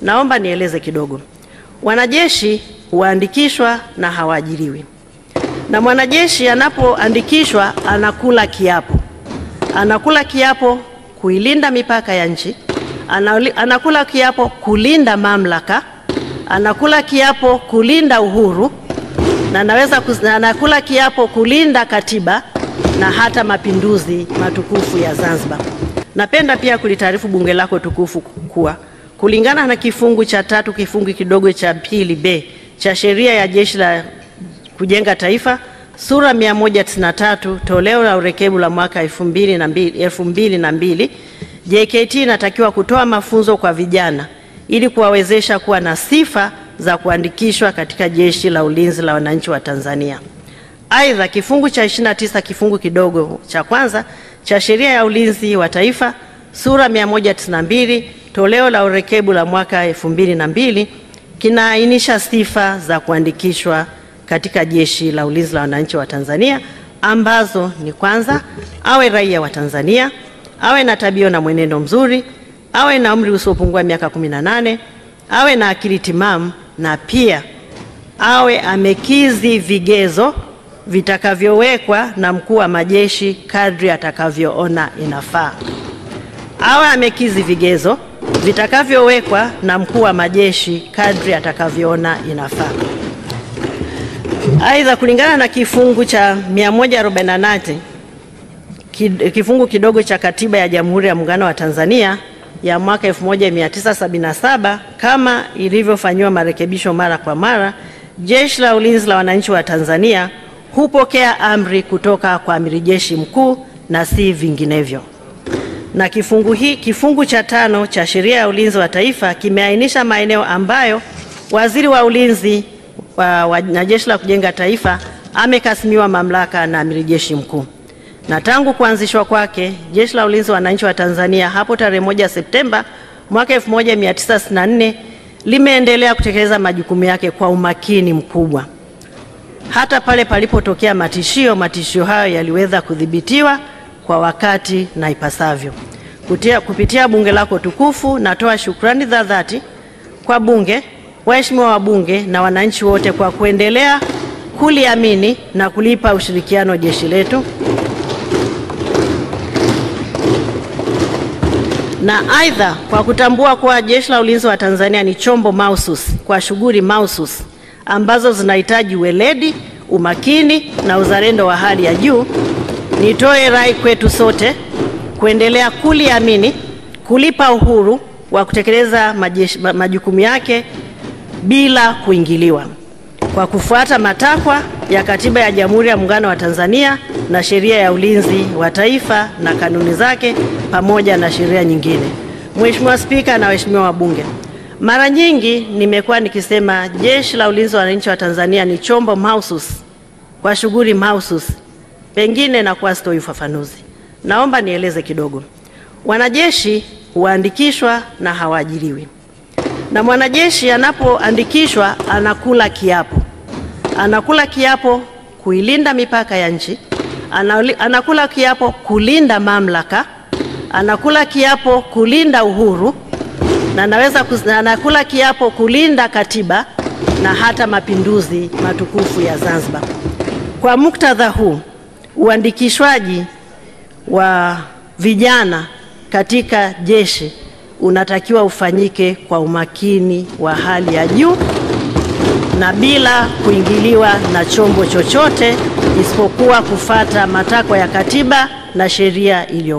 Naomba nieleze kidogo. Wanajeshi huandikishwa na hawaajiriwi. Na mwanajeshi anapoandikishwa anakula kiapo. Anakula kiapo kuilinda mipaka ya nchi, anakula kiapo kulinda mamlaka, anakula kiapo kulinda uhuru, na anakula kiapo kulinda katiba na hata mapinduzi matukufu ya Zanzibar. Napenda pia kulitaarifu bunge lako tukufu kuwa kulingana na kifungu cha 3 kifungu kidogo cha 2B cha sheria ya Jeshi la Kujenga Taifa sura 193 toleo la urekebu la mwaka 2002, JKT inatakiwa kutoa mafunzo kwa vijana ili kuwawezesha kuwa na sifa za kuandikishwa katika Jeshi la Ulinzi la Wananchi wa Tanzania. Aidha, kifungu cha 29 kifungu kidogo cha kwanza cha sheria ya Ulinzi wa Taifa sura 192 toleo la urekebu la mwaka 2002 kinaainisha sifa za kuandikishwa katika Jeshi la Ulinzi la Wananchi wa Tanzania ambazo ni: kwanza, awe raia wa Tanzania, awe na tabia na mwenendo mzuri, awe na umri usiopungua miaka 18, awe na akili timamu, na pia awe amekizi vigezo vitakavyowekwa na mkuu wa majeshi kadri atakavyoona inafaa. Awe amekizi vigezo vitakavyowekwa na mkuu wa majeshi kadri atakavyoona inafaa. Aidha, kulingana na kifungu cha 148 kifungu kidogo cha Katiba ya Jamhuri ya Muungano wa Tanzania ya mwaka 1977 kama ilivyofanywa marekebisho mara kwa mara, Jeshi la Ulinzi la Wananchi wa Tanzania hupokea amri kutoka kwa Amiri Jeshi Mkuu na si vinginevyo. Na kifungu cha 5 cha Sheria ya Ulinzi wa Taifa kimeainisha maeneo ambayo Waziri wa Ulinzi na Jeshi la Kujenga Taifa amekasimiwa mamlaka na Amiri Jeshi Mkuu. Na tangu kuanzishwa kwake Jeshi la Ulinzi wa Wananchi wa Tanzania hapo tarehe 1 Septemba mwaka 1964 limeendelea kutekeleza majukumu yake kwa umakini mkubwa. Hata pale palipotokea matishio, matishio hayo yaliweza kudhibitiwa kwa wakati na ipasavyo. Kupitia bunge lako tukufu, natoa shukrani za dhati kwa bunge, waheshimiwa wabunge na wananchi wote kwa kuendelea kuliamini na kulipa ushirikiano jeshi letu. Na aidha, kwa kutambua kuwa Jeshi la Ulinzi wa Tanzania ni chombo mahususi kwa shughuli mahususi ambazo zinahitaji weledi, umakini na uzalendo wa hali ya juu, nitoe rai kwetu sote kuendelea kuliamini, kulipa uhuru wa kutekeleza majukumu yake bila kuingiliwa, kwa kufuata matakwa ya Katiba ya Jamhuri ya Muungano wa Tanzania na Sheria ya Ulinzi wa Taifa na kanuni zake pamoja na sheria nyingine. Mheshimiwa Spika na waheshimiwa wabunge, mara nyingi nimekuwa nikisema Jeshi la Ulinzi wa Wananchi wa Tanzania ni chombo mahususi kwa shughuli mahususi. Pengine na kwa sitoi ufafanuzi. Naomba nieleze kidogo. Wanajeshi huandikishwa na hawaajiriwi. Na mwanajeshi anapoandikishwa anakula kiapo. Anakula kiapo kuilinda mipaka ya nchi, anakula kiapo kulinda mamlaka, anakula kiapo kulinda uhuru, na anakula kiapo kulinda katiba na hata mapinduzi matukufu ya Zanzibar. Kwa muktadha huu, uandikishwaji wa vijana katika jeshi unatakiwa ufanyike kwa umakini wa hali ya juu na bila kuingiliwa na chombo chochote isipokuwa kufuata matakwa ya katiba na sheria iliyo